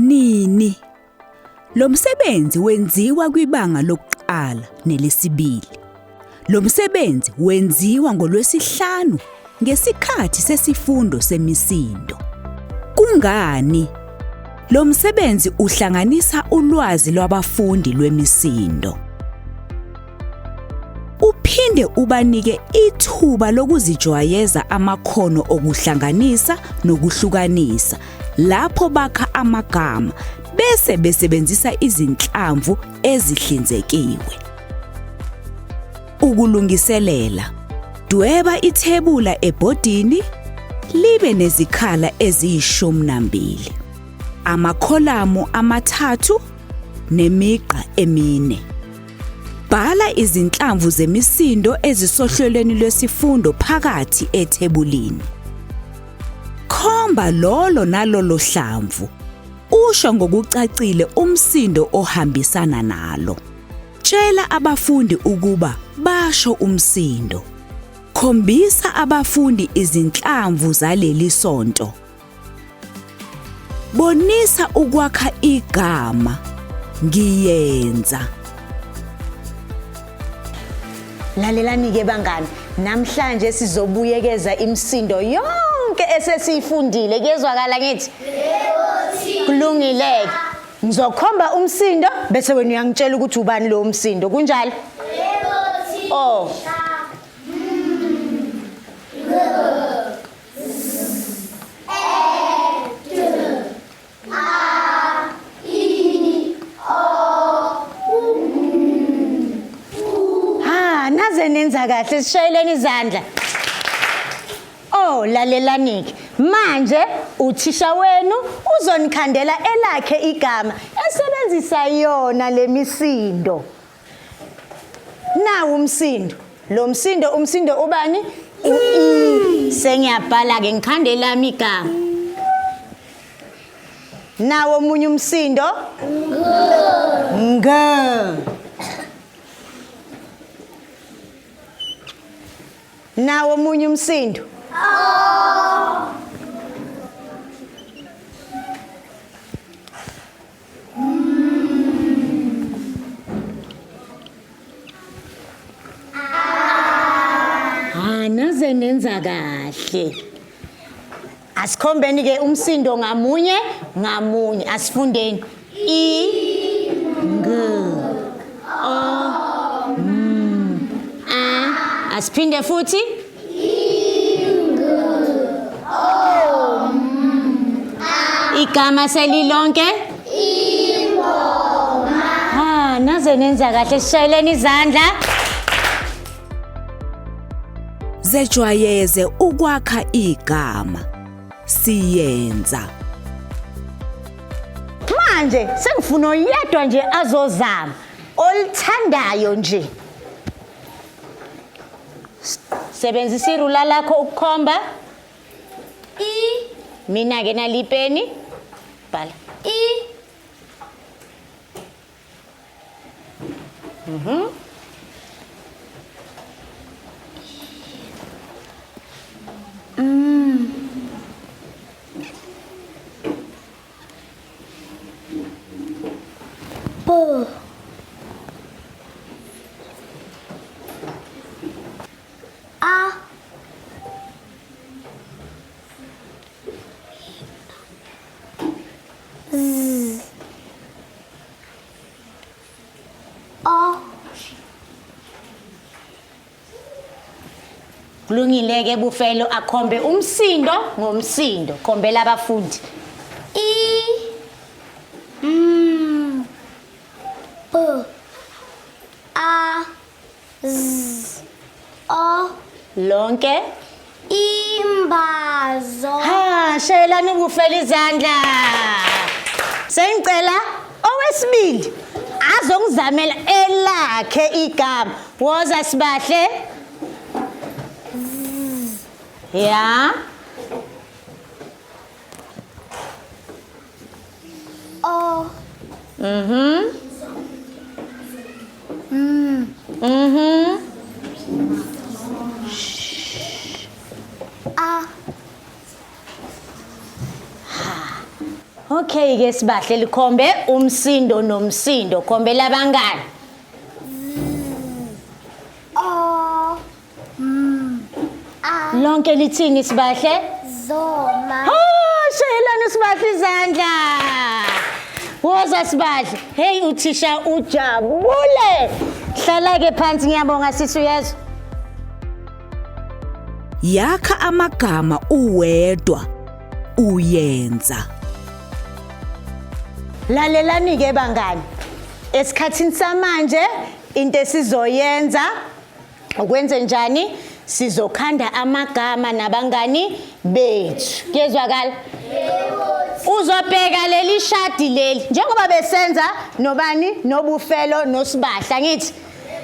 Nini? Lo msebenzi wenziwa kwibanga lokuqala nelesibili. Lo msebenzi wenziwa ngolwesihlanu ngesikhathi sesifundo semisindo. Kungani? Lo msebenzi uhlanganisa ulwazi lwabafundi lwemisindo. Uphinde ubanike ithuba lokuzijwayeza amakhono okuhlanganisa nokuhlukanisa lapho bakha amagama bese besebenzisa izinhlamvu ezihlinzekiwe. Ukulungiselela. Dweba ithebula ebhodini libe nezikhala eziyishumi nambili, amakholamu amathathu nemigqa emine. Bhala izinhlamvu zemisindo ezisohlelweni lwesifundo phakathi ethebulini. Khomba lolo nalolo hlamvu. Usho ngokucacile umsindo ohambisana nalo. Tshela abafundi ukuba basho umsindo. Khombisa abafundi izinhlamvu zaleli sonto. Bonisa ukwakha igama ngiyenza. Lalelani-ke bangani, namhlanje sizobuyekeza imisindo yonke esesiyifundile. Kuyezwakala ngithi? Kulungile-ke. Ngizokhomba umsindo bese wena uyangitshela ukuthi ubani lowo msindo. Kunjalo? Yebo, thisha. Oh. Ha, naze nenza kahle sishayeleni izandla. Oh, lalelani-ke. Manje uthisha wenu uzonikhandela elakhe igama esebenzisa yona lemisindo. Nawu umsindo. Lo msindo umsindo ubani? U-I. Sengiyabhala ke ngikhande lami igama. Nawo omunye umsindo? Ng. Ng. Nawo omunye umsindo? Ha, naze nenza kahle. Asikhombeni ke umsindo ngamunye ngamunye. Asifundeni. I G O M A. Asiphinde futhi. Igama selilonke? Ingoma. Ha, naze nenza kahle sishayeleni izandla. Zejwayeze ukwakha igama. Siyenza. Manje sengifuna oyedwa nje azozama olithandayo nje. Sebenzisa irula lakho ukukhomba. I. Mina ke nalipeni. Bhala. I. Mhm. M. B. A. Z. O. Kulungile ke Bufelo akhombe umsindo ngomsindo. Khombela abafundi. I. M. B. A. Z. O. Lonke. Imbazo. Ha, shayelani ukufela izandla. Sengicela owesibili azongizamela elakhe igama. Woza sibahle. Ya. O. Mhm. M. Mhm. A. Okay ke sibahle likhombe umsindo nomsindo khombela abangani. O M A Lonke lithini sibahle? Zoma. Oh, shayelani sibahle izandla. Woza sibahle. Hey uthisha ujabule. Hlala ke phansi ngiyabonga sisi uyezwa. Yakha amagama uwedwa. Uyenza. Lalelani ke bangani. Esikhathini samanje into esizoyenza ukwenze njani? Sizokhanda amagama nabangani bethu. Kuyezwakala? Uzobheka leli shadi leli njengoba besenza nobani nobufelo nosibahla ngithi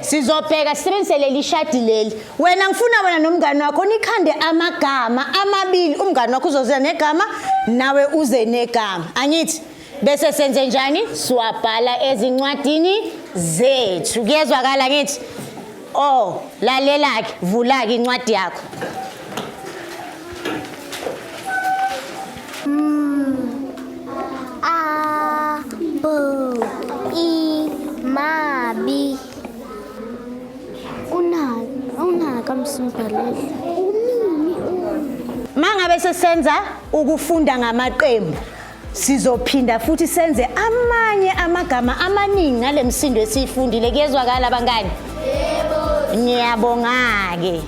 sizobheka sisebenzise leli shadi leli. Wena ngifuna wena nomngani wakho nikhande amagama amabili. Umngani wakho uzoza negama nawe uze negama. Angithi bese senze njani? Siwabhala ezincwadini zethu. Kuyezwakala ngithi? Oh, lalela-ke, vula-ke incwadi yakho. A B I Mabi. Una unaka msimbhalele. Unini u? Mangabe sesenza ukufunda ngamaqembu, sizophinda futhi senze amanye amagama amaningi ngale msindo esiyifundile. Kuyezwakala bangani? Yebo. Ngiyabonga-ke.